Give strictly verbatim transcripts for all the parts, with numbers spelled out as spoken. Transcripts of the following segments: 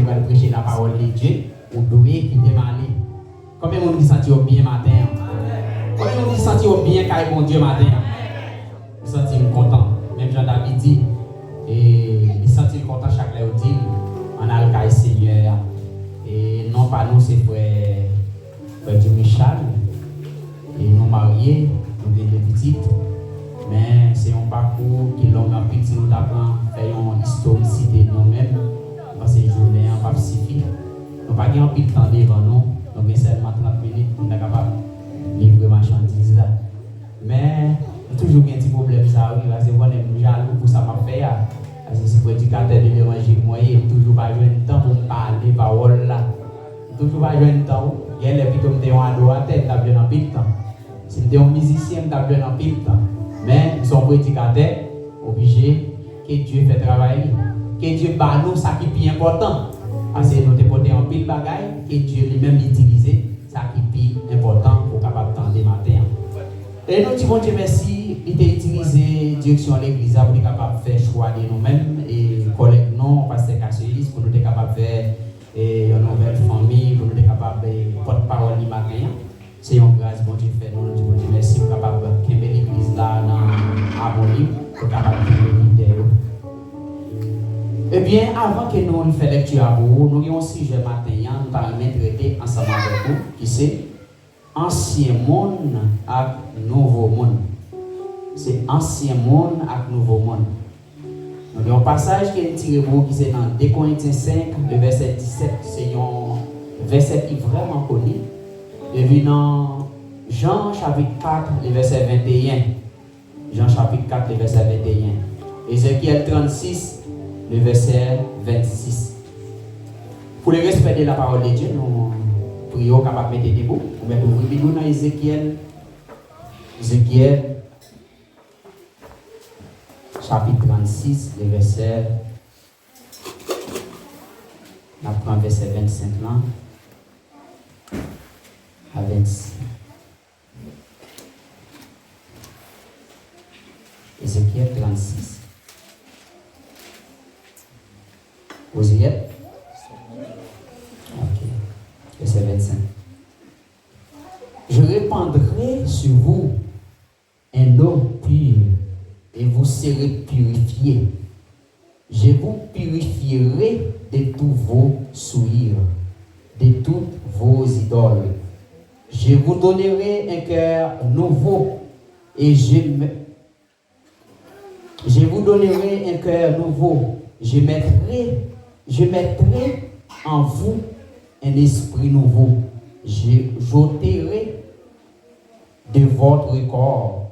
pral preche la parole de Dieu, ou dwe kite m ale. Konbyen moun ki santi yo byen maten an? Konbyen moun ki santi yo byen kay Bondye maten an? M santi m kontan. Menm jan David di, e, li santi l kontan chak lè yo di l, ann al kay Senyè a. E non pa nou se frè, frè Jimmy Charles. E nou marye, nou gen de pitit. Men se yon pakou ki long anpil si nou ta pran fè yon istorisite nou menm. M panse jounen an p ap sifi. Nou pa gen anpil tan devan nou. Nou gen sèlman trant minit pou n ta kapab livre machandiz la. Men, nou toujou gen ti pwoblèm sa a, wi, paske ou konnen m jalou pou sa m ap fè a. Paske se predikatè de levanjil mwen ye, m toujou pa jwenn tan pou m pale pawòl la. M toujou pa jwenn tan, wi. Genlè pito m te yon adoratè, m t ap jwenn anpil tan. Si m te yon mizisyen, m t ap jwenn anpil tan. Men, m se yon predikatè, oblije, ke Dye fè travay li. Ke Dye ba nou sa ki pi enpòtan. Paske nou te pote anpil bagay, ke Dye li menm li itilize sa ki pi enpòtan pou w kapab tande maten an. E nou di Bondye mèsi, li te itilize direksyon legliz la pou li kapab fè chwa de nou menm, e kòlèg nou, pastè Cassius, pou nou te kapab fè, e yon nouvèl fanmi, pou nou te kapab, e pòtpawòl li maten an. Se yon gras Bondye fè nou, nou di Bondye mèsi pou kapab kenbe legliz la nan amoni, pou kapab kenbe lidè yo. Ebyen, avan ke nou fè lèkti a pou ou, nou gen yon sijè maten an, nou ta renmen trete ansanm avèk ou, ki se ansyen moun ak nouvo moun. Se ansyen moun ak nouvo moun. Nou gen yon pasaj ke n tire pou ou ki se nan de Korentyen senk, le vèsè disèt. Se yon vèsè ki vrèman koni. Epi nan Jan chapit kat, le vèsè venteyen. Jan chapit kat, le vèsè venteyen. Ezekyèl trannsis, le vèsè vennsis. Pour le respect de la parole de Dieu, nou priye w kapab mete debou, oubyen ouvri Bib ou nan Ezekyèl. Ezekyèl, chapit trannsis, le vèsè, n ap pran vèsè vennsenk lan a vennsis. Ezekyèl trannsis. Vous y êtes? Ok. Vèsè vennsenk. Je répandrai sur vous un eau pure, et vous serez purifiés. Je vous purifierai de tous vos souillures, de toutes vos idoles. Je vous donnerai un cœur nouveau, et je me, je vous donnerai un cœur nouveau. Je mettrai, je mettrai en vous un esprit nouveau. Je j'ôterai de votre corps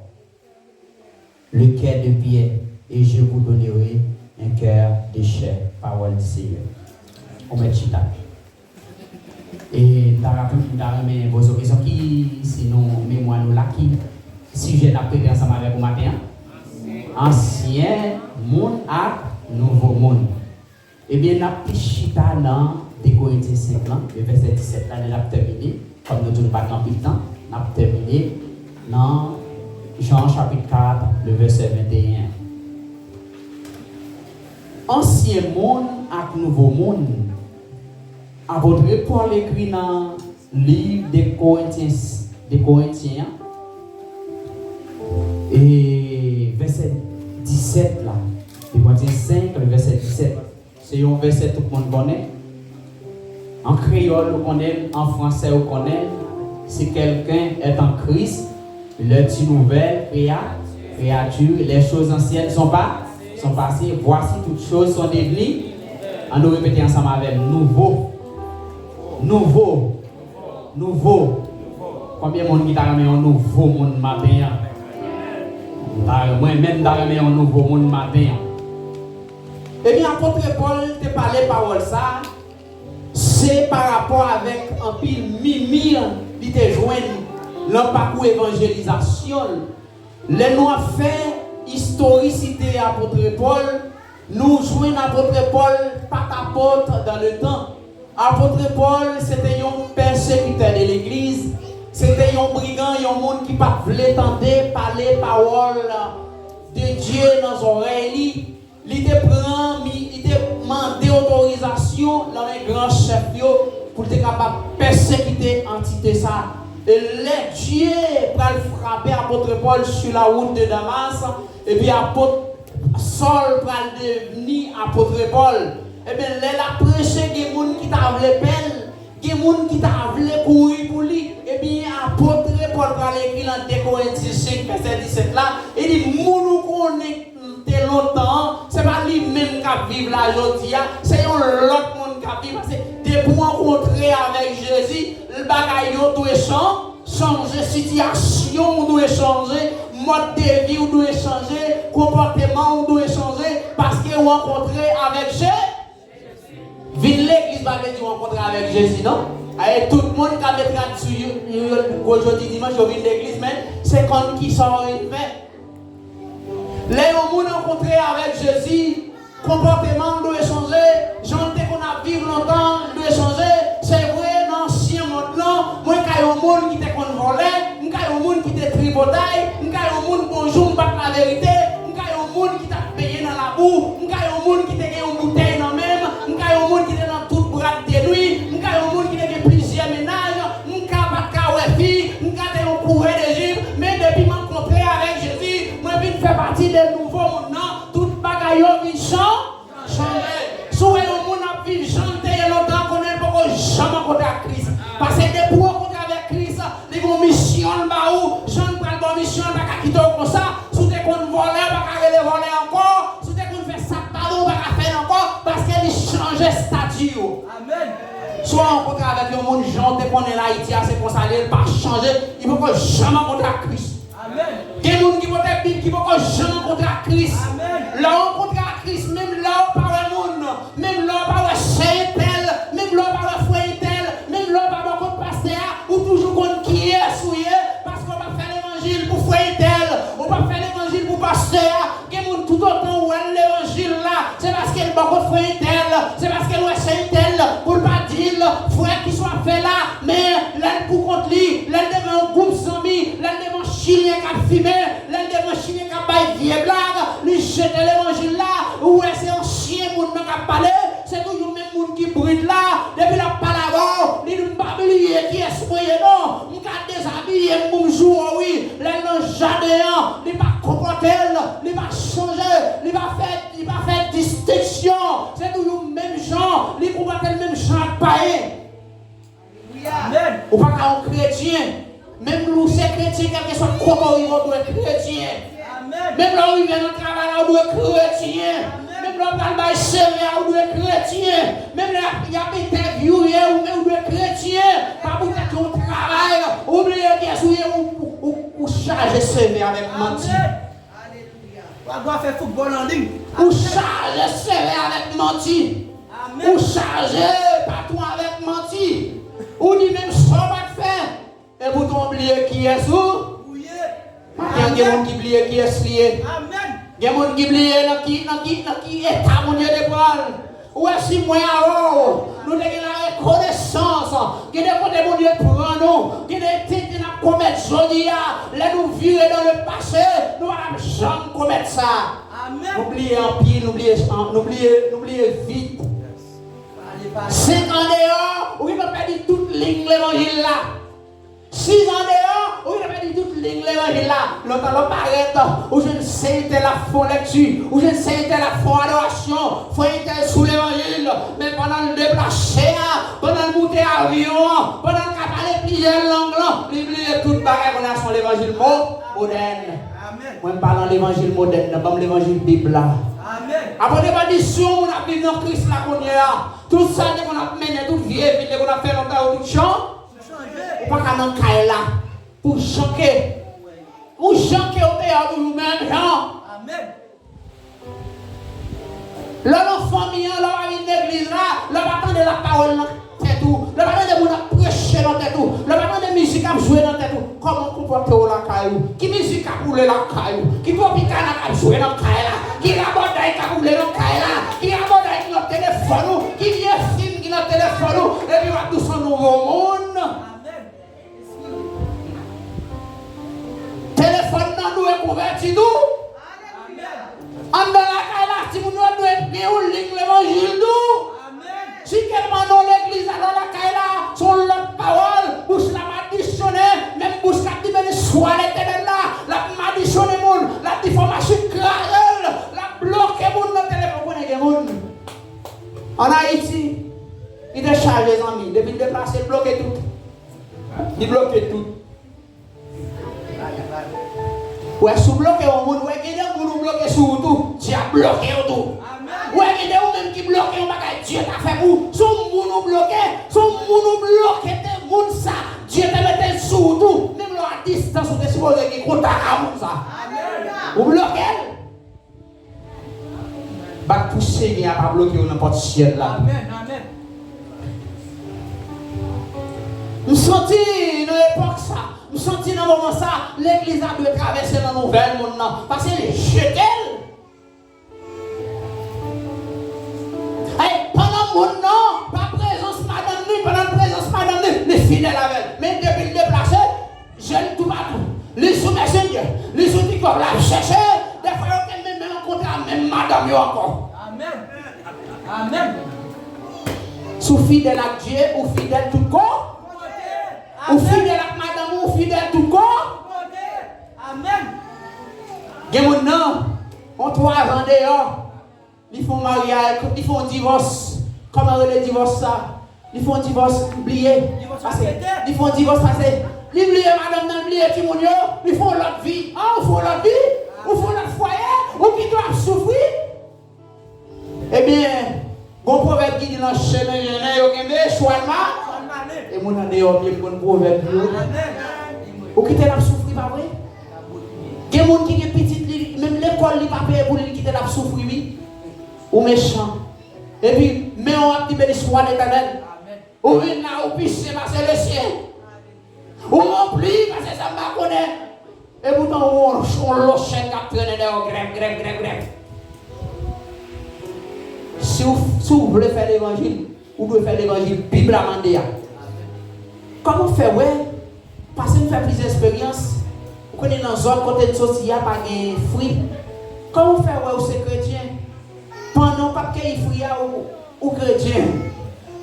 le cœur de pierre, et je vous donnerai un cœur de chair. Parole du Seigneur. Ou mèt chita. E m ta raple, m ta renmen poze w kesyon, ki, si nou, memwa nou la, ki sijè n ap trete ansanm avèk ou maten an? Ansyen moun ak nouvo moun. Ebyen, n ap chita nan de Korentyen senk lan, le vèsè disèt la, lè n ap tèmine. Kòm nou di nou pa gen anpil tan, n ap tèmine nan Jan chapit kat, le vèsè venteyen. Ansyen moun ak nouvo moun. Apot Pòl ekri nan liv de Korentyen, de Korentyen an, e vèsè disèt la, de Korentyen senk, le vèsè disèt. Se yon vèsè tout moun konnen. An kreyòl, ou konnen l, an fransè, ou konnen l. Si quelqu'un est en Christ, il est une nouvelle créa-, créature. Les choses anciennes sont pas, sont passées. Voici toutes choses sont devenues. An nou repete ansanm avè m. Nouvo. Nouvo. Nouvo. Konbyen moun ki ta renmen yon nouvo moun maten an? M ta, mwen menm, m ta renmen yon nouvo moun maten an. Ebyen, apot Pòl te pale pawòl sa a, se pa rapò avèk anpil mimi li te jwenn nan pakou evanjelizasyon l. Lè nou ap fè istorisite apot Pòl, nou jwenn apot Pòl pa t apot dans le temps. Apot Pòl, se te yon pèsekitè de legliz, se te yon brigan, yon moun ki pa t vle tande pale pawòl de Dye nan zòrèy li. Li te pran, mi, li te mande otorizasyon nan men chèf yo pou l te kapab pèsekite antite sa. E lè Dye pral frape apot Pòl sou lawout de Damas, epi apot Sòl pral devni apot Pòl, ebyen, lè l ap preche, gen moun ki ta vle pè l, gen moun ki ta vle kouri pou li. Ebyen, apot Pòl pral ekri nan de Korentyen senk, vèsè disèt la, li di, moun ou konnen te lontan an, se pa li menm k ap viv la jodi a, se yon lòt moun k ap viv. Paske depi w rankontre avèk Jezi, bagay yo dwe chan-, chanje, sitiyasyon w dwe chanje, mòd de vi w dwe chanje, konpòteman w dwe chanje, paske w rankontre avèk Jezi. Vin legliz pa vle di w rankontre avèk Jezi, non. Aye, tout moun ka met rad sou yo, yo, yo, gwo jodi dimanch, yo vin legliz, men se konn kisa w vin fè. Lè yon moun rankontre avèk Jezi, konpòteman l dwe chanje, jan l te konn ap viv lontan, l dwe chanje. Se vre, nan ansyen mond lan, mwen ka yon moun ki te konn vòlè, m ka yon moun ki te tripotay, m ka yon moun bonjou, m pa t laverite, m ka yon moun ki t ap benyen nan labou, m ka yon moun ki te gen yon boutèy nan men m, m ka yon moun ki te nan tout bwat de nwi, m ka yon moun ki te gen plizyè mennaj, m ka pa t ka wè fi, m ka te yon kourè de jip, men depi m rankontre avèk Jezi, mwen vin fè pati de nouvo moun nan, tout bagay yo vin chan-, chanje. Si w wè yon moun ap viv jan l te ye lontan, konnen l poko janm rankontre ak Kris. Paske depi w rankontre avèk Kris, li gon misyon l ba ou, jan l pral ba w misyon, l pa ka kite w konsa. Si w te konn vòlè, w pa ka rele vòlè ankò. Si w te konn fè sa k pa bon, w pa ka fè l ankò, paske li chanje estati w. Amèn. Si w rankontre avèk yon moun, jan w te konnen l Ayiti a, se konsa li ye, l pa chanje, li poko janm rankontre ak Kris. Amèn. Gen moun ki pote Bib ki poko janm rankontre ak Kris. Amèn. Lè w rankontre ak Kris, menm lè w pa wè moun, menm lè w pa wè sè entèl, menm lè w pa wè frè entèl, menm lè w pa bò kot pastè a, ou toujou konn kiyès ou ye, paske w pa fè levanjil pou frè entèl, ou pa fè levanjil pou pastè a. Gen moun toutotan ou wè l levanjil la, se paske l bò kot frè entèl, se paske l wè sè entèl, pou l pa di l, frè, kisa w ap fè la, men lè l pou kont li, lè l devan yon gwoup zanmi, lè l devan chilyen k ap fimen, lè l devan chilyen k ap bay vye blag, li jete levanjil la, ou wè se ansyen moun nan k ap pale, se toujou menm moun ki brit la, depi l ap pale avè w, li di, m pa bliye kiyès mwen ye non, m ka dezabiye m pou m joure w wi, lè l nan jaden an, li pa konpòte l, li pa chanje, li pa fè, li pa fè distenksyon, se toujou menm jan, li konpòte l menm jan ak payen. Amèn. Ou pa ka yon kretyen. Menm lè w se kretyen, kèlkeswa kote w rive, w dwe kretyen. Amèn. Menm lè w rive nan travay la, w dwe kretyen. Amèn. Menm lè w pral bay C V a, w dwe kretyen. Menm lè y ap, y ap entèvyouye w, men w dwe kretyen. Pa poutèt yon travay, ou bliye kiyès ou ye, ou, ou, ou, ou chaje C V avèk manti. Amèn. Alelouya. W ap fè foutbòl an liy. Ou chaje C V avèk manti. Amèn. Ou chaje patwon avèk manti. Ou di menm sa w pa t fè. Epoutan w bliye kiyès ou. Ou ye. Maten an, gen moun ki bliye kiyès li ye. Amèn. Gen moun ki bliye nan ki, nan ki, nan ki eta Bondye te pran l. Ou wè, si mwen avè w, nou te gen larekonesans, gen de kote Bondye pran nou, gen de tenten n ap komèt jodi a, lè nou vire dans le passé, nou pa t ap janm komèt sa. Amèn. Nou bliye anpil, nou bliye, nou bliye, nou bliye vit. Senk an deyò, ou gentan pèdi tout liy levanjil la. Sis an deyò, ou gentan pèdi tout liy levanjil la. Lontan lè w parèt, ou jwenn sè entèl ap fè yon lèkti, ou jwenn sè entèl ap fè yon adorasyon, frè entèl sou levanjil, men pandan l deplase a, pandan l moute avyon an, pandan l ka pale plizyè lang lan, li bliye tout bagay, kounye a se yon levanjil mo-, modèn. Amèn. Mwen m pa nan levanjil modèn nan, ban m levanjil Bib la. Amèn. Apre te pa di si yon moun ap viv nan Kris la kounye a, tout sa l te konn ap mennen, tout vye vi l te konn ap fè lontan yo, tout chan-, Ou pa ka nan kay la pou jan ke, pou jan ke ou te ye a, ou toujou menm jan. Amèn. Lè w nan fanmi an, lè w pa vin legliz la, lè w pa tande lapawòl nan tèt ou, lè w pa tande moun ap preche nan tèt ou, lè w pa tande mizik ap jwe nan tèt ou, kòman w konpòte w lakay ou? Ki mizik ap woule lakay ou? Ki Tropicana k ap jwe nan kay la? Ki rabòday k ap woule nan kay la? Ki rabòday ki nan telefòn ou? Ki vye fim ki nan telefòn ou? Epi w ap di w se yon nouvo moun. Amèn. Telefòn nan dwe kouvèti tou. Amèn. Anndan lakay la, timoun yo dwe gen yon liy levanjil tou. Amèn. Si ke panno lakay la, se yon lòt pawòl, bouch la madichonnen, menm bouch k ap di beni swa Letènèl la, l ap madichonnen moun, l ap di fò machin kraze l, l ap bloke moun nan telefòn. Ou konnen gen moun ann Ayiti, li te chaje zanmi, depi l deplase, l bloke tout. Li bloke tout. Wè, si w bloke yon moun, wè, gen de moun ou bloke sou wout ou, dyab bloke yo tou. Wè, gen de ou menm ki bloke yon bagay Dye ta fè pou ou. Si yon moun ou bloke, si yon moun ou bloke, te moun sa, Dye te mete l sou wout ou. Menm lè w a distans, ou te sipoze gen kontak a moun sa. Ou bloke l. Bat pou Senyè a pa bloke w nan pòt syèl la. Amèn, amèn. M santi nan epòk sa, m santi nan moman sa, legliz la dwe travèse nan nouvèl monn nan. Paske li jete l. Ay, pandan monn nan, pa prezans madanm li, pandan prezans madanm li, li fidèl avè l. Men depi l deplase, je l toupatou. Li sou Messenger, li sou TikTok, l ap chèche. Dèfwa yo te menm rankontre a menm madanm yo ankò. Amèn. Amèn. Si w fidèl ak Dye, ou fidèl tout ko. Ou fidèl ak madanm ou, ou fidèl tout ko. Amèn. Gen moun nan, on twa zan deyò. Li fè yon maryaj, li fè yon divòs. Kòman rele divòs sa? Li fè yon divòs, li bliye. Divòs aksepte. Li fè yon divòs pase. Li bliye madanm nan, li bliye timoun yo. Li fè yon lòt vi. An, ou fè yon lòt vi? Ou fè yon lòt fwaye? Ou kite w ap soufri? Ebyen, gon pwovèb ki di nan chemen jennen yo kenbe, chwal ma. E moun andeyò byen konn pwovèb yo. Ou kite l ap soufri, pa vre? Gen moun ki gen pitit li, menm lekòl li pa peye pou li, li kite l ap soufri, wi. Ou mechan. Epi, men w ap di beni swa Letènèl. Ou vin la, ou pise pase lesye. Ou ranpli pase sa m pa konnen. Epoutan, ou on, on lo chèn k ap trennen dèyè w, grèv, grèv, grèv, grèv. Si w, si w vle fè levanjil, ou dwe fè levanjil Bib la mande a. Kòman w fè wè, paske m fè plizyè esperyans, ou konnen nan zòn kote n soti a pa gen fwi. Kòman w fè wè ou se kretyen? Pandan w p ap keyi fwi a, ou, ou kretyen.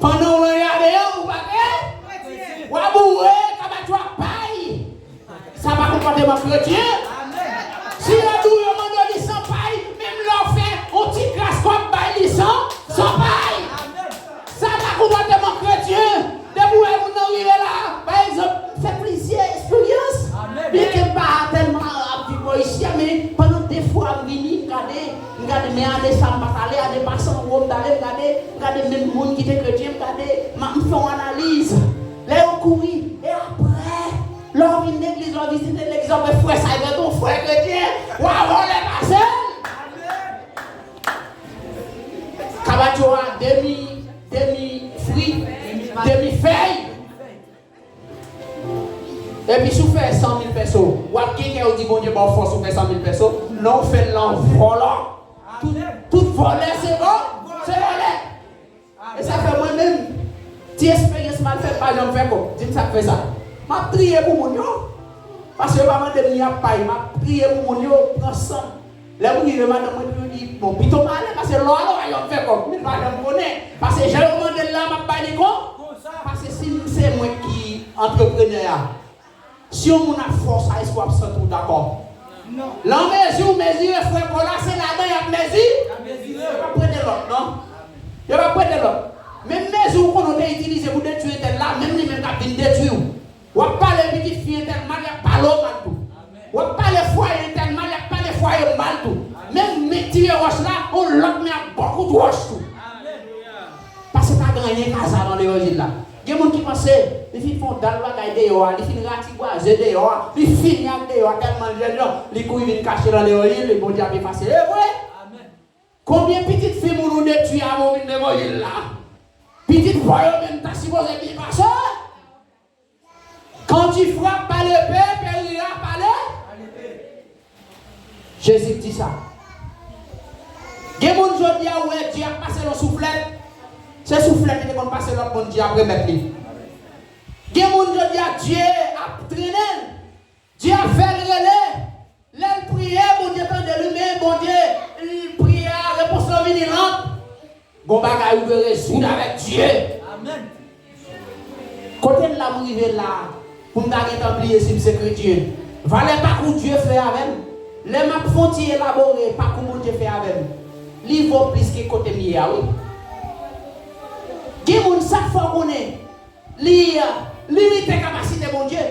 Pandan w nan jaden an, ou pa kre-, w a boure, kabatyo ap bay. Sa pa konpòteman kretyen. Si yo di w yo mande w li san pay, menm lè w fè yon ti kras, w ap bay li san, san pay. Sa pa konpòteman kretyen. Depi w wè moun nan rive la, pa egzanp, m fè plizyè esperyans. Byenke m pa tèlman ap viv bò isi a, men pandan de fwa m vini, m gade, m gade, men ane sa m pa t ale, ane pase an wo m t ale, m gade, m gade menm moun ki te kretyen, m gade, m, m fè yon analiz. Lè yo kouri, e apre, lè w vin legliz, lè w vizite legliz, w ap wè frè sa, e vre tou, frè kretyen, w a vòlè pase l. Kabatyo a demi, demi fri, demi fèy. Epi si w fè san mil pèso, w ap gen kè w di Bondye ba w fòs ou fè san mil pèso? Non, w fè l nan vòlò. Tout, tout vòlè se vò-, se vòlè. E sa fè mwen menm, ti esperyans m al fè, m pa janm fè kòb. Di m sa k fè sa. M ap triye pou moun yo. Paske yo pa mande m ni ap pay, m ap triye pou moun yo, pran san. Lè m rive, madanm mwen toujou di, bon, pito m ale, paske lò a lò a yo ap fè kòb, men l pa janm konnen. Paske jan yo mande l la, m ap bay li kon. Paske si m se mwen ki antreprenè a, si yon moun ap fè w sa, èske w ap santi w dakò? Lanmezi ou mezire frè kò la, se ladan y ap mezi. Yo p ap prete lòt, non. Yo p ap prete lòt. Menm mezi ou konnen w te itilize pou detwi entèl la, menm li menm k ap vin detwi w. W ap pale pitit fi entèl mal, y ap pale w mal tou. W ap pale fwaye entèl mal, y ap pale fwaye w mal tou. Menm men tire wòch la, yon lòt men ap ba w kout wòch tou. Paske pa gen anyen k aza nan levanjil la. Gen moun ki panse, li fin fè yon dal bagay deyò a, li fin ratibwaze deyò a, li fini ak deyò a, tèlman l jèn jan, li kouri vin kache nan levanjil, li Bondye ap efase. E vre! Konbyen pitit fi moun ou detwi avan w vin levanjil la? Pitit pa yo menm ta sipoze byen pase. Quand tu frappes par l'épée, périra par le. Jezi di sa. Gen moun jodi a, ou wè Dye ap pase l yon souflèt. Se souflèt li te konn pase lòt moun, Dye ap remèt li. Gen moun jodi a, Dye ap trennen l. Dye ap fè l rele. Lè l priye, Bondye tande li, men Bondye, l priye a, repons lan vini lant. Gon bagay ou dwe rezoud avèk Dye. Amèn. rive la pou m ta gentan bliye si m se kretyen. Valè pakou Dye fè avè m. Lè m ap fè yon ti elabore pakou Bondye fè avè m, li vo plis ke kote m ye a, wi. Gen moun sa k fè w konnen li limite kapasite Bondye.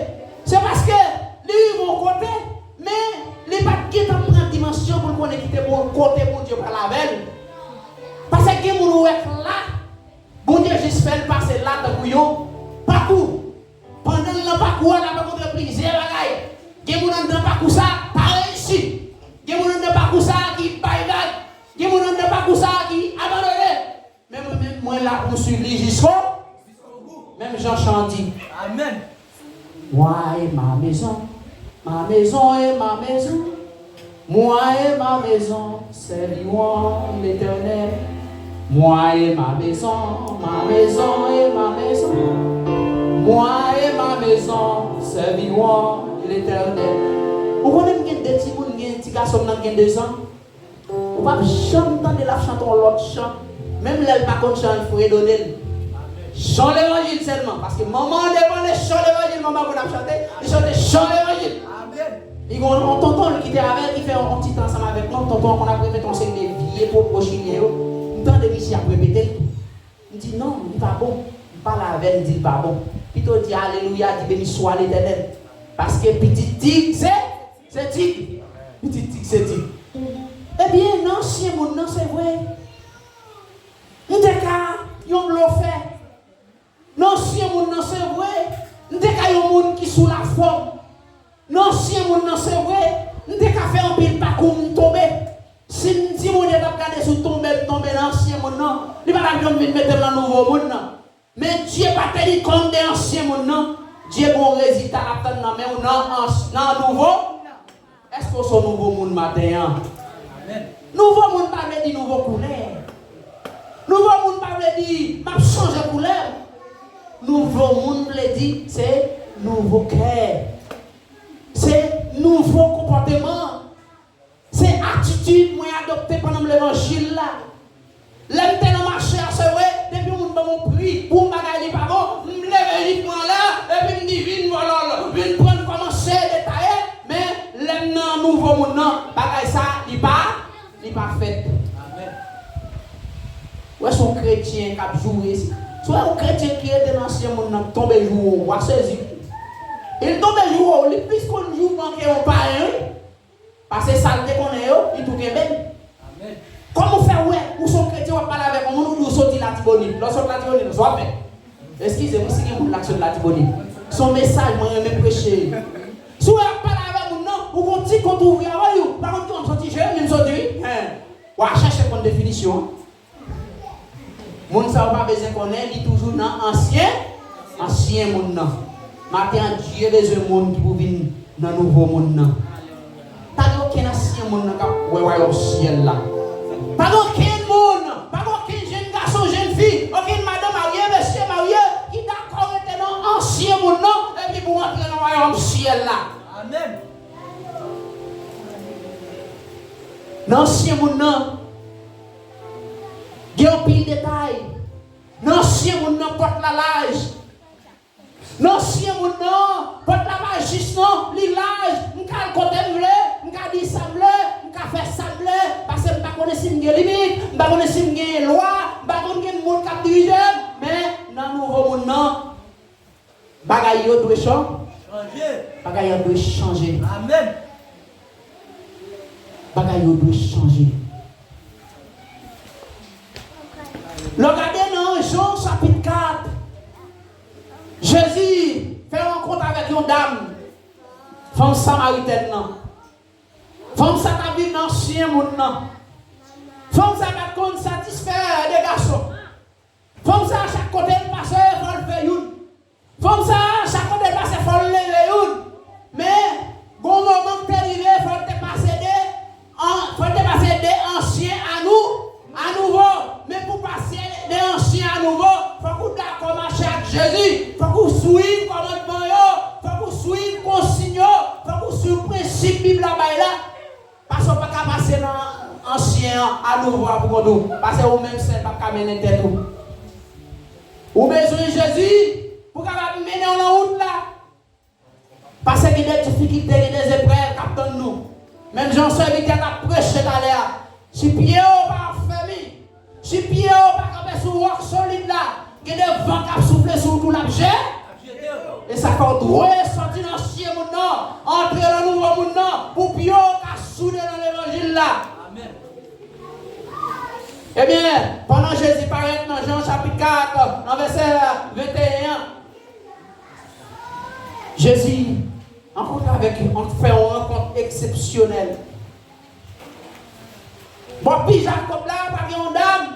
Se paske li rive yon kote, men li pa t gentan pran dimansyon pou l konnen ki te bon kote Bondye pral avè l. Paske gen moun ou wè k la, Bondye jis fè l pase la tankou yon pakou. Pandan l nan pakou a, l ap rankontre plizyè bagay. Gen moun anndan pakou sa a pa reyisi. Gen moun anndan pakou sa a ki bay vag. Gen moun anndan pakou sa a ki abandone. Men mwen menm, mwen la pou m swiv li jisko. Menm jan chan an di. Amèn. Moi et ma maison, ma maison et ma maison. Moi et ma maison servirons l'Éternel. Moi et ma maison, ma maison et ma maison. Moi et ma maison servirons l'Éternel. Ou konnen m gen de timoun, gen ti gason m nan gen de zan. Ou p ap janm tande l ap chante yon lòt chan. Menm lè l pa konn chan an, l fredone l. Chan levanjil sèlman. Paske manman an devan l, e chan levanjil manman an konn ap chante, li chante chan levanjil. Li gen yon tonton l ki te avè l, ki fè yon ti tan ansanm avèk nou. Tonton an konn ap repete yon seri de vye pwopo chilyen yo. M tande misye ap repete l tou. M di, "Non, li pa bon." M pale avè l, m di, "Li pa bon." Pito di, "Alelouya, di beni swa Letènèl." Paske pitit tig se, se tig. Pitit tig se tig. Ebyen, nan ansyen monn nan, se vre. M te ka yon blofè. Nan ansyen monn nan, se vre. M te ka yon moun ki sou lafòm. Nan ansyen monn nan, se vre, m te ka fè anpil pakou, m tonbe. Si m di Bondye t ap gade sou tonbe m tonbe nan ansyen monn nan, li pa t ap janm vin mete m nan nouvo monn nan. Men Dye pa teni kont de ansyen monn nan. Dye gen yon rezilta l ap tann nan men w nan ans-, nan nouvo. Èske w se yon nouvo moun maten an? Nouvo moun pa vle di nouvo koulè. Nouvo moun pa vle di m ap chanje koulè. Nouvo moun vle di se nouvo kè. Se nouvo konpòteman. Se atitid mwen adopte pandan m levanjil la. Lè m te nan mache a, se vre, depi yon moun ban m yon pri pou yon bagay li pa bon, m leve jip mwen anlè, epi m di, "Vin vòlò l, vin pran l," kòmanse detaye, men lè m nan nouvo monn nan, bagay sa, li pa, li pa fèt. Ou wè, se yon kretyen k ap joure. Si, si w wè yon kretyen ki rete nan ansyen monn nan, tonbe joure w, w a sezi. Li tonbe joure w, li plis konn joure w ke yon payen, wi. Paske sa l te konnen yo, li tou kenbe l. Kòman w fè wè, ou se yon kretyen, w ap pale avèk yon moun, ou di w soti Latibonit. Lè w sot Latibonit, sa w ap fè? Eskize m, si gen moun la k sot Latibonit. Se yon mesaj mwen renmen preche. Si w ap pale avèk moun nan, ou gon ti kont ou ouvri avè l, ou pa konn ki w ap soti jere, men m soti, wi. Hen. W a chèche konn definisyon an. Moun sa yo pa bezwen konnen, li toujou nan ansyen, ansyen monn nan. Maten an, Dye bezwen moun ki pou vin nan nouvo monn nan. Pa gen okenn ansyen moun nan k ap wè wayòm syèl la. Pa gen okenn moun, pa gen okenn jenn gason, jenn fi, okenn madan marye, mesye marye, ki dakò rete nan ansyen monn nan, epi pou antre nan wayòm syèl la. Amèn. Nan ansyen monn nan, gen anpil detay. Nan ansyen monn nan, pòt la laj. Nan ansyen monn nan, pòt la pa jis non, li laj. M ka al kote m vle, m ka di sa m vle, m ka fè sa m vle, paske m pa konnen si m gen limit, m pa konnen si m gen lwa, m pa konn gen moun k ap dirije m. Men, nan nouvo monn nan, bagay yo dwe chan-, chanje. Bagay yo dwe chanje. Amèn. Bagay yo dwe chanje. Lè w gade nan Jan chapit kat, Jezi fè rankont avèk yon dam, fanm samaritèn nan. Fanm sa t ap viv nan ansyen monn nan. Fanm sa pa t konn satisfè de gason. Fanm sa, chak kote l pase, fò l fè youn. Fanm sa, chak kote l pase, fò l leve youn. Men, gon moman k te rive, fò l te pase de, an, fò l te pase de ansyen a nou, a nouvo. Men pou pase de ansyen a nouvo, fòk ou dakò mache ak Jezi. Fòk ou swiv kòmandman yo. Fòk ou swiv konsiy yo. Fòk ou swiv prensip Bib la bay la. Paske w pa ka pase nan ansyen an a nouvo a pou kont ou. Paske ou menm sèl p ap ka mennen tèt ou. Ou bezwen Jezi pou kapab mennen w nan wout gen de difikilte, gen de zeprèv k ap tann nou. Menm jan sèvitè t ap preche talè a, si pye w pa afèmi, si pye w pa kanpe sou wòk solid la, gen de van k ap soufle sou w tou, l ap je-, e sa fè w dwe sòti nan ansyen moun nan, antre nan nouvo moun nan, pou pye w ka soude nan levanjil la. Ebyen, pandan Jezi parèt nan Jan chapit kat, nan vèsè venteyen an, Jezi rankontre avèk, fè yon rankont eksepsyonèl. Bò pi Jakòb la, pa gen yon dam,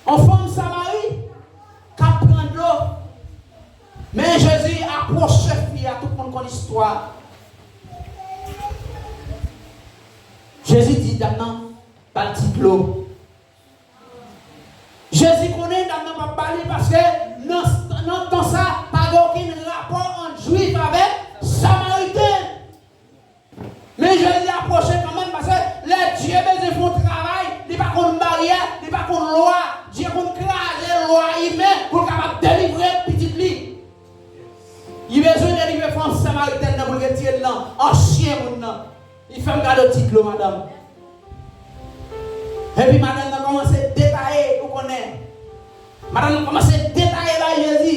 yon fanm Samari, k ap pran dlo. Men Jezi apwoche fi a, tout moun konn istwa. Jezi di dam nan, ba l ti dlo. Jezi konnen dam nan p ap ba li, paske nan, nan tan sa, pa gen okenn rapò ant Jwif avèk Samariten. Men Jezi apwoche kanmenm, paske lè Dye bezwen fè yon travay, li pa konn baryè, li pa konn lwa. Dye konn kraze lwa imen pou l kapab delivre pitit li. Li bezwen delivre fanm Samaritèn nan pou l retire l nan ansyen moun nan. Li fè m kado ti dlo, madanm. Epi madanm nan kòmanse detaye, ou konnen. Madanm nan kòmanse detaye bay Jezi.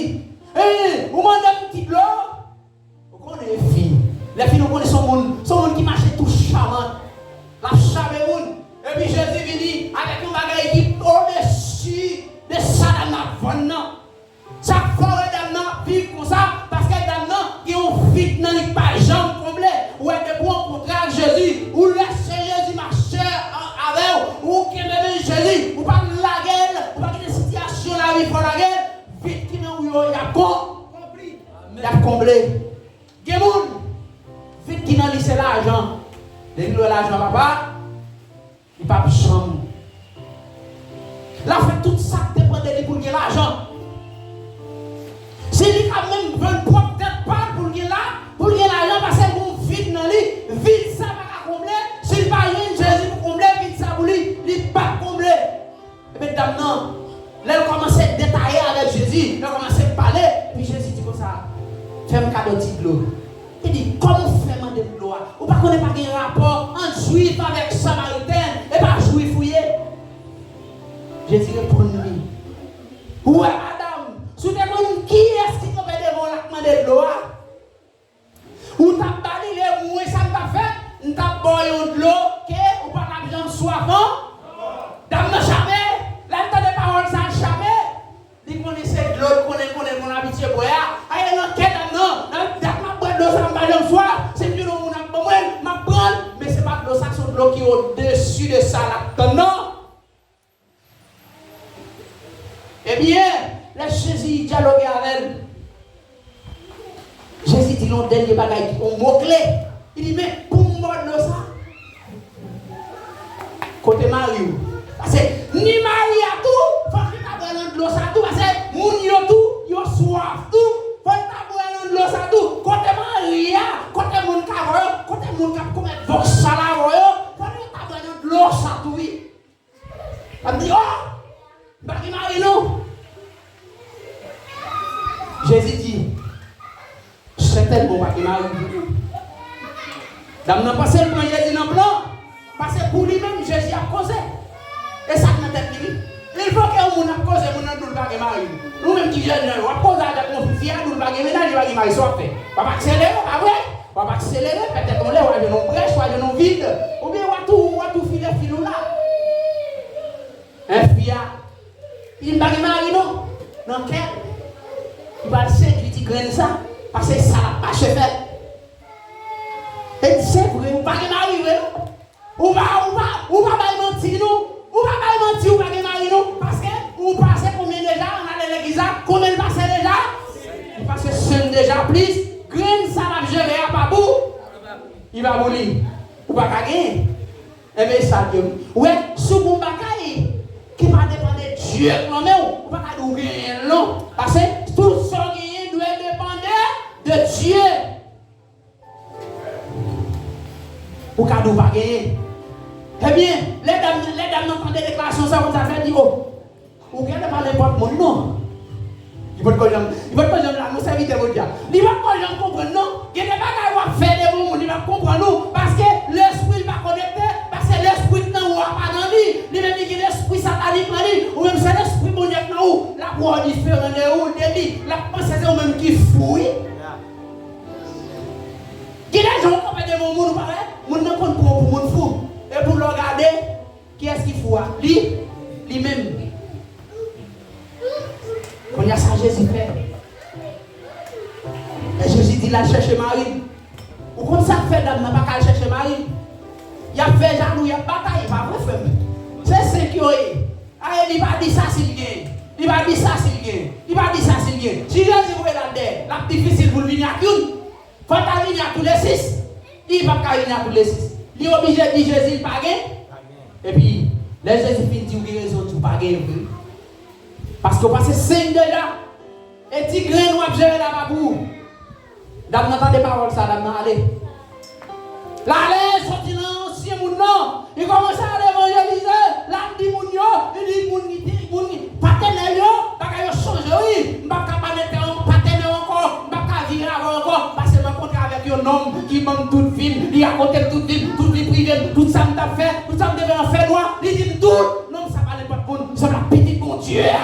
Ei, ou mande m ti dlo? Ou konnen fi. Lè fi nou konnen se yon moun, se yon moun ki mache tou chamant. L ap chape moun. Epi Jezi vini avèk yon bagay ki odesi de sa dam nan ap vann nan. Sa k fè w wè dam nan ap viv konsa, paske dam nan gen yon vid nan li k pa janm konble. Ou wè, depi w rankontre ak Jezi, ou lèse Jezi mache a-, avè w, ou kenbe men Jezi, ou pa lage l, ou pa kite sitiyasyon lavi fè w lage l, vid ki nan ou yo, y ap kon-, y ap konble. Gen moun, vid ki nan li se lajan. Depi l wè lajan, papa, li p ap janm. L ap fè tout sa k depann de li pou l gen lajan. Si li ka menm vann pwòp tèt pa l pou l gen la, pou l gen lajan, paske l gen yon vid nan li, vid sa pa ka konble. Si l pa jwenn Jezi pou konble vid sa pou li, li p ap konble. Ebyen, dam nan, lè l kòmanse detaye avèk Jezi, lè l kòmanse pale, epi Jezi di konsa, fè m kado ti dlo. Li di, kòman w fè mande m dlo a? Ou pa konnen pa gen rapò ant Jwif avèk Samariten, e pa Jwif ou ye? Jezi reponn li, ou wè, madanm, si w te konn kiyès ki kanpe devan w la k mande dlo a, ou t ap ba li, lè mwen sa m t ap fè, m t ap ba w yon dlo ke ou pa t ap janm swaf an. Dam nan chape, lè l tande pawòl sa l chape. Li konnen se dlo, li konnen, konnen, konnen abitye bwè a. Aye nan kè dam nan, nan dat m ap bwè dlo sa m pa janm swaf. Si m jwenn yon moun ap ban mwen l, m ap pran l. Men se pa dlo sa, se yon dlo ki odesi de sa l ap tann nan. Ebyen, lè Jezi dyaloge avè l, Jezi di l yon dènye bagay, yon mo kle. Li di, men pou m ba w dlo sa, kote mari w? Paske ni mari a tou, fòk li ta bwè nan dlo sa tou, paske moun yo tou, yo swaf tou, fòk li ta bwè nan dlo sa tou. Kote mari a? Kote moun k avè yo? Kote moun k ap komèt vòs sal avè yo? Fòk yo ta bwè nan dlo sa tou, wi. L ap di, o, m pa gen mari non. Jezi di, sètènman w pa gen mari. Dam nan panse l pran Jezi nan plan, paske pou li menm, Jezi ap koze. E sa k nan tèt li, wi. Li vle ke yon moun ap koze, moun nan di w l pa gen mari. Nou menm ki jèn jan yo, w ap koze avèk yon fi, fi a di w l pa gen mennaj, li pa gen mari, sa w ap fè? W ap akselere, pa vre? W ap akselere, petèt yon lè w a jwenn yon brèch, w a jwenn yon vid, oubyen w a tou, w a tou file fil ou la. Men fi a, li di m pa gen mari non. Nan kè l, li pral sedui ti grenn sa, paske sa l ap mache fè. E li di, se vre, ou pa gen mari vre non. Ou pa, ou pa, ou pa bay manti non. Ou pa bay manti, ou pa gen mari non. Paske ou pase konbyen deja, ann ale legliz la, konbyen l pase deja? Li pase senk deja, plis grenn sa l ap jere a pa pou, li pa pou li. Ou pa ka genyen. Enben, sa di m, ou wè, si w gen yon bagay ki pa depann de Dye k nan men w, ou pa ka di w genyen l non. Paske tout sa w genyen dwe depann de, de Dye. Ou ka di w pa genyen. Ebyen, lè dam, lè dam nan tande deklarasyon sa, konsa fè di, o, ou genlè pa nenpòt moun non. Li potko janm, li potko janm la, non, sèvitè Bondye a. Li potko janm konprann non. Gen de bagay w ap fè devan yon moun, li p ap konprann ou, paske lespri l pa konekte, paske lespri k nan ou a pa nan li. Li menm li gen lespri satanik nan li, ou menm se lespri Bondye k nan ou. L ap wè w diferan de ou, de li. L ap panse se ou menm ki fou wi. Gen de jan w kanpe devan yon moun, ou pa wè, moun nan konn pran w pou moun fou. Epi lè w gade, kiyès ki fou a? Li, li menm. Kounye a sa Jezi fè. Lè Jezi di l al chèche mari l. Ou konn sa k fè dam nan pa ka al chèche mari l? Y ap fè jalou, y ap batay, pa vre frè m? Se senk yo ye. Aye, li pa di sa si l gen. Li pa di sa si l gen. Li pa di sa si l gen. Si Jezi voye l al dèyè, l ap difisil pou l vini ak youn. Fò l ta vini ak tou le sis. Li p ap ka vini ak tou le sis. Li oblije di Jezi l pa gen. Epi, lè Jezi fin di w gen rezon, di w pa gen vre. Paske w pase senk deja. E ti grenn w ap jere la pa pou ou. Dam nan tande pawòl sa, dam nan ale. L ale soti nan ansyen moun nan. Li kòmanse al evanjelize. L ap di moun yo, li di moun ki te, moun ki, patènèl yo, bagay yo chanje wi. M p ap ka pa mete yon patènèl ankò. M p ap ka vire avè w ankò. Paske m rankontre avèk yon nonm ki ban m tout vi m. Li rakonte m tout vi m, tout vi prive m, tout sa m t ap fè, tout sa m te fè nan fènwa. Li di m tout. Nonm sa pa nenpòt moun. Se la pitit Bondye a.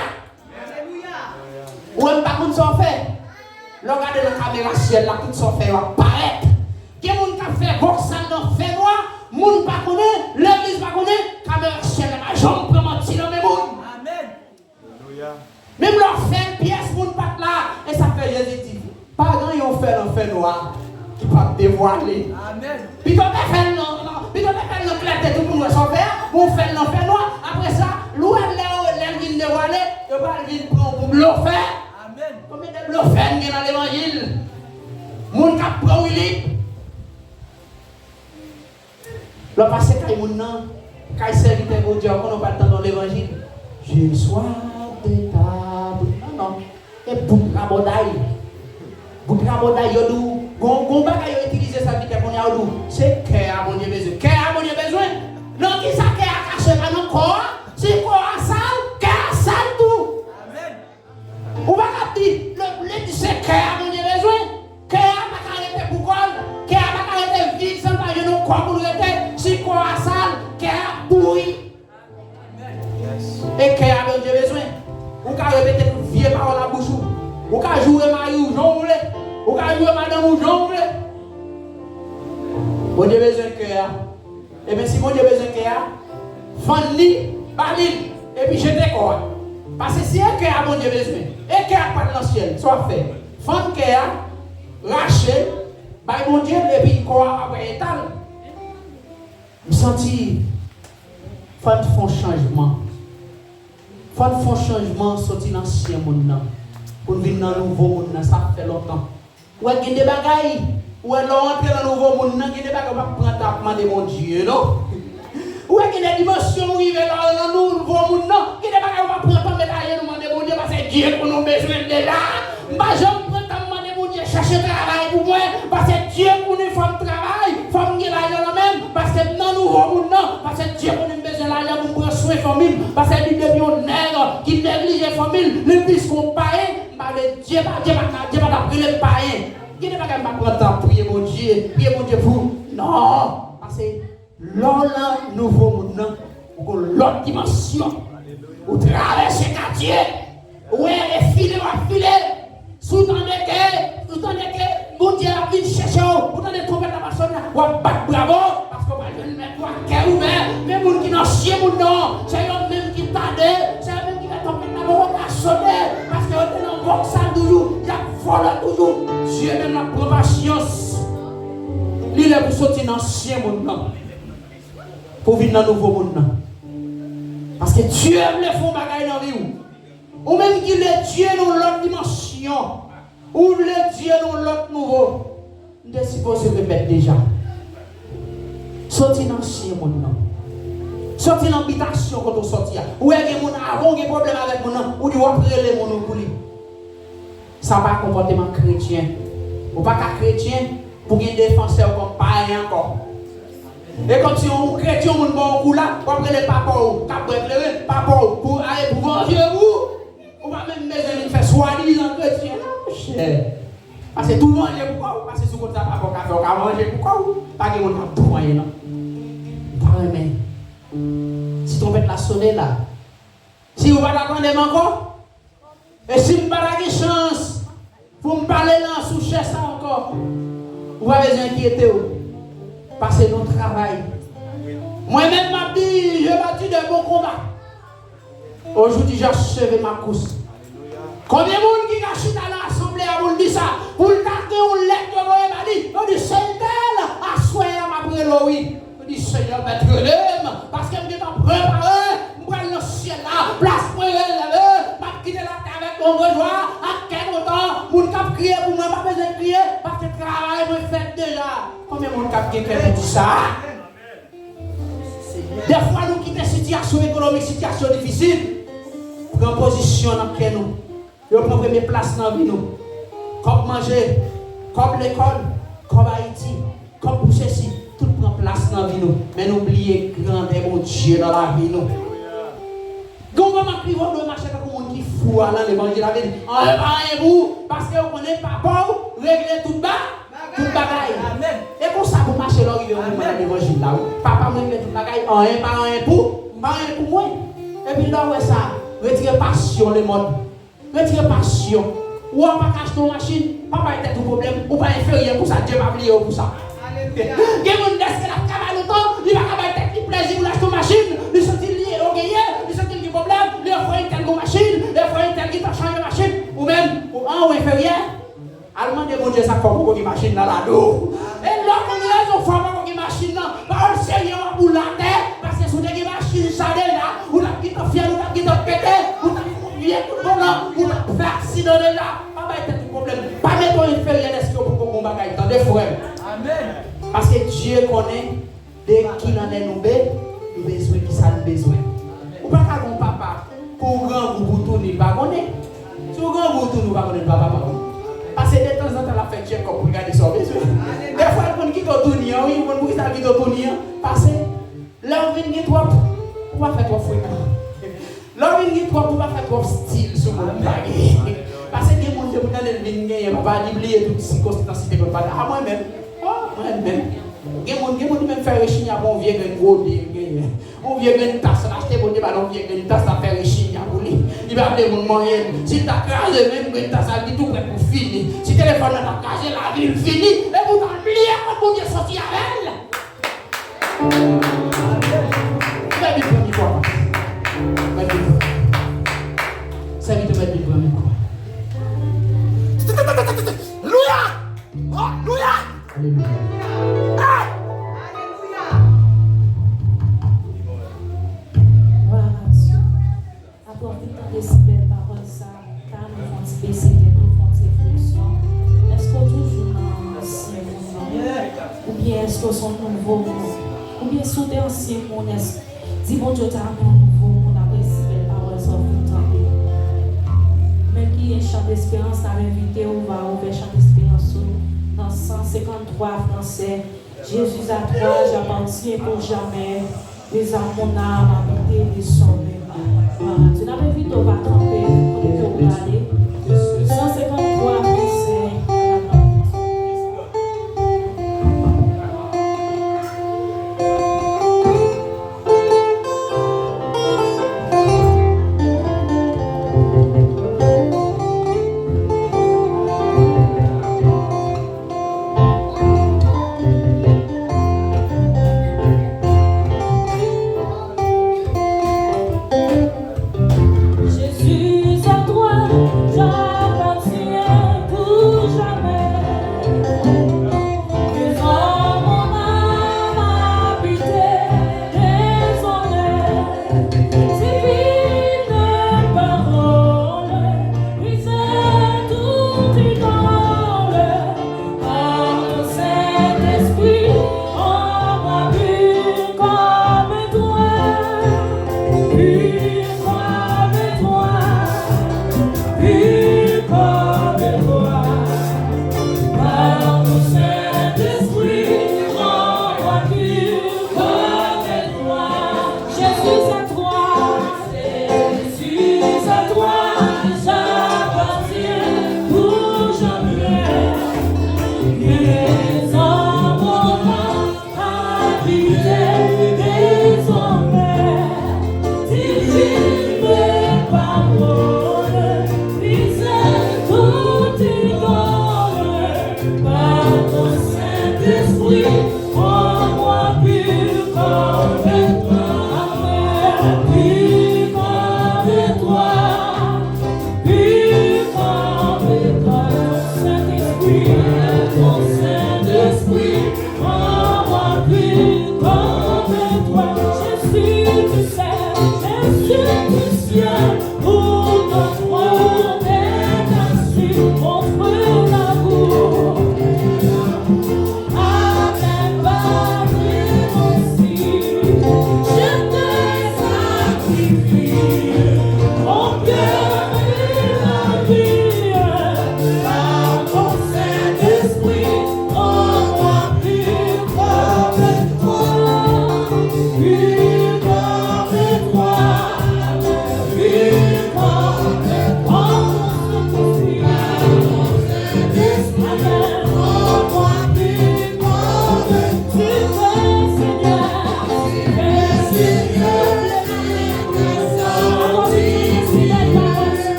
Ou menm pa konn sa w fè. Lè w gade nan kamera syèl la, tout sa w fè yo ap parèt. Gen moun k ap fè voksal nan fènwa, moun pa konnen, legliz pa konnen, kamera syèl la pa janm pran manti nan men moun. Menm lè w fè l, pyès moun pa t la. E sa k fè Jezi di, pa gen anyen w fè nan fènwa ki p ap devwale. Pito w te fè l nan, nan, pito w te fè l nan klète tout moun wè sa w fè a, men w fè l nan fènwa. Apre sa, lè w wè lè, lè l vin devwale, yo pral vin pran w pou blofè. Konbyen de blofè n gen nan levanjil? Moun k ap pran w ilib. Lè w pase kay moun nan, kay sèvitè Bondye a, ou konnen w pral tande yon levanjil. Je soif de ta pri-, non, non. E bout rabòday. Bout rabòday, yo di w, gon, gon bagay yo itilize sèvitè kounye a, yo di w, se kè a Bondye bezwen. Kè a Bondye bezwen? Nan kisa kè a kache? Pa nan kò a? Si kò a sal, kè a sal tou. Ou pa ka di, le, le, se kè a Bondye bezwen. Kè a pa ka rete pou kò l. Kè a pa ka rete vid san l pa jwenn yon kò pou l rete. Si kò a sal, kè a ap pouri. E kè a Bondye bezwen. Ou ka repete tout vye pawòl a bouch ou. Ou ka joure mari w jan w vle. Ou ka joure madanm ou jan w vle. Bondye bezwen kè a. Ebyen, si Bondye bezwen kè a, fann li, ba li l, epi jete kò a. Paske si e kè a Bondye bezwen, e kè a k pral nan syèl, sa w ap fè? Fann kè a, rache l, bay Bondye l, epi kò a apre eta l. M santi fò n fè yon chanjman. Fò n fè yon chanjman soti nan ansyen moun nan pou n vin nan nouvo moun nan. Sa fè lontan. Ou wè gen de bagay, ou wè lè w antre nan nouvo moun nan, gen de bagay ou p ap pran tan ap mande Bondye, non. Ou wè gen de dimansyon ou rive la nan nouvo moun nan, gen de bagay ou p ap pran tan met ajenou mande Bondye, paske Dye konnen w bezwen l deja. M pa janm pran tan m mande Bondye chèche travay pou mwen, paske Dye konnen fò m travay, fò m gen lajan nan men m, paske m nan nouvo moun nan, paske Dye konnen m bezwen lajan pou m pran swen fanmi m, paske li depi yon nèg ki neglije fanmi l, li plis ke yon payen, m pa vle Dye pa, Dye pa, Dye pa t ap rele m payen. Gen de bagay m pa pran tan ap priye Bondye, priye Bondye pou, non. Paske lè w nan nouvo moun nan, ou gon lòt dimansyon. Ou travèse katye, ou wè e file w ap file. Si w tande ke, si w tande ke Bondye ap vin chèche w, ou tande twonpèt la ap sone la, w ap bat bravo, paske w pral jwenn mèt ou ak kè ouvè. Men moun ki nan ansyen moun nan, se yo menm ki tande, se yo menm ki fè twonpèt la poko ka sone, paske yo te nan vòksal toujou, y ap vòlò toujou. Dye menm l ap pran pasyans. Li lè pou soti nan ansyen moun nan, pou vin nan nouvo moun nan. Paske Dye vle fè yon bagay nan vi w. Ou menm ki vle Dye nan yon lòt dimansyon, ou vle Dye nan yon lòt nouvo, m te sipoze remèt deja. Soti nan ansyen moun nan. Soti nan bitasyon kote w soti a. Ou wè gen moun avan w gen pwoblèm avèk moun nan, ou di w ap rele moun ou pou li. Sa pa konpòteman kretyen. Ou pa ka kretyen pou gen defansè w kòm payen ankò. E kòmsi yon kretyen, yon moun ba w yon kou la, w ap rele papa w k ap bwè kleren, papa w pou ale pou vanje pou ou. Ou pa menm bezwen vin fè swadizan kretyen, non, monchè. Pase tou manje pou kò w, pase sou kont sa pa fè w ka fè, w ka manje pou kò w, pa gen moun k ap tou anyen non. M ta renmen, si twonpèt la sone la, si w pa ta tande m ankò, e si m pa ta gen chans pou m pale nan sou chè sa ankò, ou pa bezwen enkyete w. Pase nou travay. Mwen menm m ap di, je bâtis de bons combats. Aujourd'hui, j'ai achevé ma course. Konbyen moun ki ka chita nan asanble a pou l di sa? Pou l ta gen yon lèt yo voye ba li, yo di, se entèl, aswè a m ap rele w wi. Yo di, Senyè, mèt rele m, paske m gentan prepare, m pral nan syèl la, plas mwen rezève, m ap kite latè avèk yon gwo jwa, ak kè kontan, moun k ap kriye pou mwen pa bezwen kriye, paske travay mwen fèt deja. Konbyen moun k ap gen kè pou di sa? Dèfwa nou kite sitiyasyon ekonomik, sitiyasyon difisil, pran pozisyon nan kè nou. Yo pran premye plas nan vi nou. Kòb manje, kòb lekòl, kòb Ayiti, kòb pou sesi, tout pran plas nan vi nou. Men nou bliye grandè Bondye nan lavi nou. Gen yon moman k rive w dwe mache tankou moun ki fou a nan levanjil la, vin anyen pa anyen pou ou, paske yo konnen papa w regle tout ba, tout bagay. E konsa pou mache lè w rive yon moman nan levanjil la wi. Papa m regle tout bagay, anyen pa anyen pou, pa anyen pou mwen. Epi lè w wè sa, retire pasyon lemonn. Retire pasyon. Ou wè w pa ka achte yon machin, pa bay tèt ou pwoblèm, ou pa enferyè pou sa, Dye pa bliye w pou sa. Gen moun dèske l ap travay lontan, li pa ka bay tèt li plezi pou l achte yon machin, li santi li ogeye, li santi l gen pwoblèm, li ofri entèl gon machin, li ofri entèl gentan chanje machin, ou menm, ou an, ou enferyè. Al mande Bondye sa k fè w poko gen machin nan ladan w. E lè w konn rezon fè w poko gen machin nan, pawòl Senyè a pou l atè, paske si w te gen machin sa deja, ou t ap gentan fyèl, ou t ap gentan pete, ou t ap fè yon vye kout volan, ou t ap fè aksidan deja. Pa bay tèt ou pwoblèm. Pa mete w enferyè dèske w poko gon bagay, tande frè m. Amèn. Paske Dye konnen de kilannè nou be, nou bezwen, kisa nou bezwen. Ou pa ka gon papa pou w grangou pou w touni, l pa konnen. Si w grangou, w touni, w pa konnen l pa papa w. Pase detanzantan l ap fè tchekòp pou l gade sa w bezwen. Dèfwa l konn kite w touni an, wi, ou konn poukisa l kite w touni an? Pase lè w vin gen twòp, ou pa fè twòp frekan. Lè w vin gen twòp, ou pa fè twòp stil sou moun ou pa genyen. Pase gen moun se pou tande l vin genyen, papa li bliye tout sikonstans li te konn pale. A mwen menm, o, mwen menm. Gen moun, gen moun li menm fè rechinya pou yon vye grenn gode li genyen. Yon vye grenn tas, l achte Bondye ba l yon vye grenn tas, l ap fè rechinya pou li. Li pa vle moun manyen l. Si l ta kraze menm grenn tas la, li tou prè pou fini. Si telefòn nan ta kraze, lavi l fini. Epoutan l bliye kot Bondye soti avè l. Mèt Bib pran mikwo a. Mèt Bib pran. Sèvitè, mèt Bib pran mikwo a. Alelouya! Alelouya! Glwa a Dye. Apre w fin tande si bèl pawòl sa, ka nou fè yon ti bese tèt nou, fè yon ti refleksyon. Èske w toujou nan ansyen moun nan? Oubyen èske w se yon nouvo moun? Oubyen si w te ansyen moun, èske, di Bondye w te ap yon nouvo moun apre si bèl pawòl sa w fin tande. Menm ki gen Chan Desperans, n ap envite w, w a ouvè Chan Desperans ou nan san senkanntwa fransè. Jésus à toi j'appartiens pour jamais, mes âmes, mon âme a été désormais. Glwa a Dye. N ap envite w va kanpe kote ke w prale. San senkanntwa fransè. Jésus à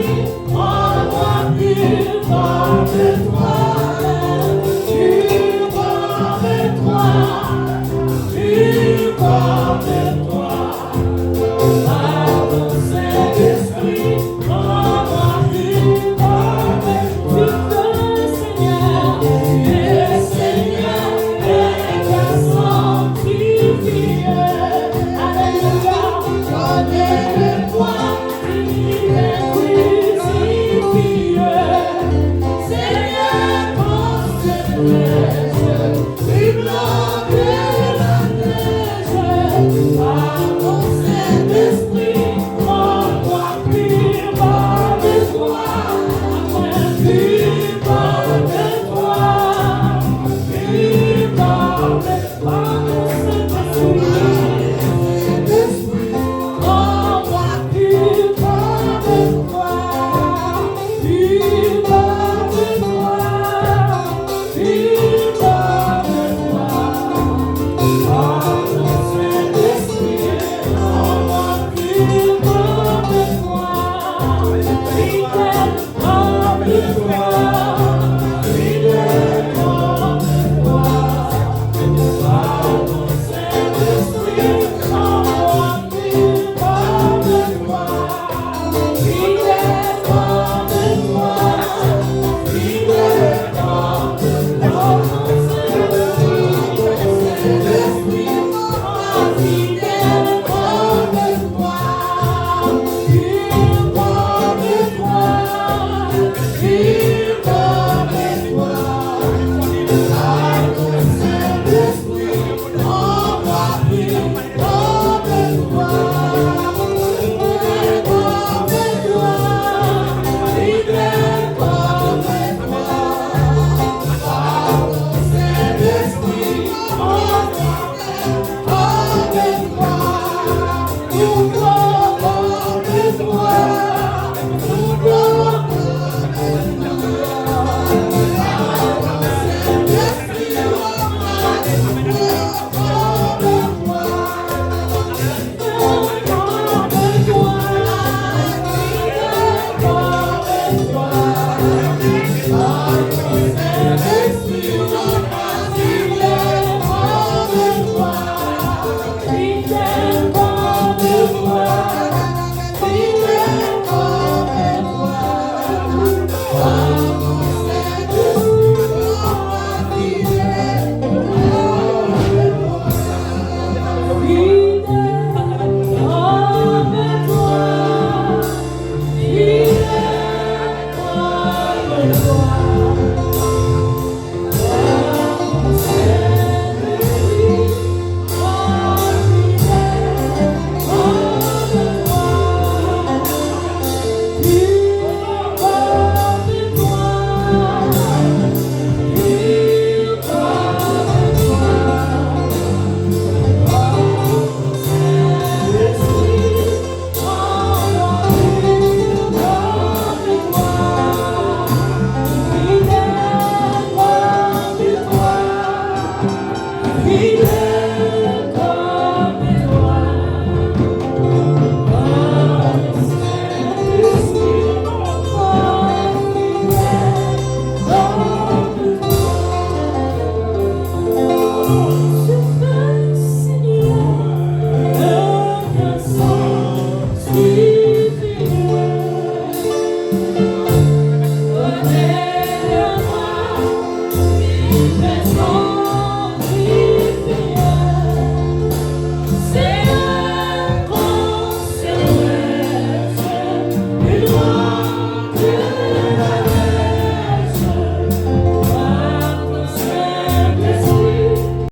Bye.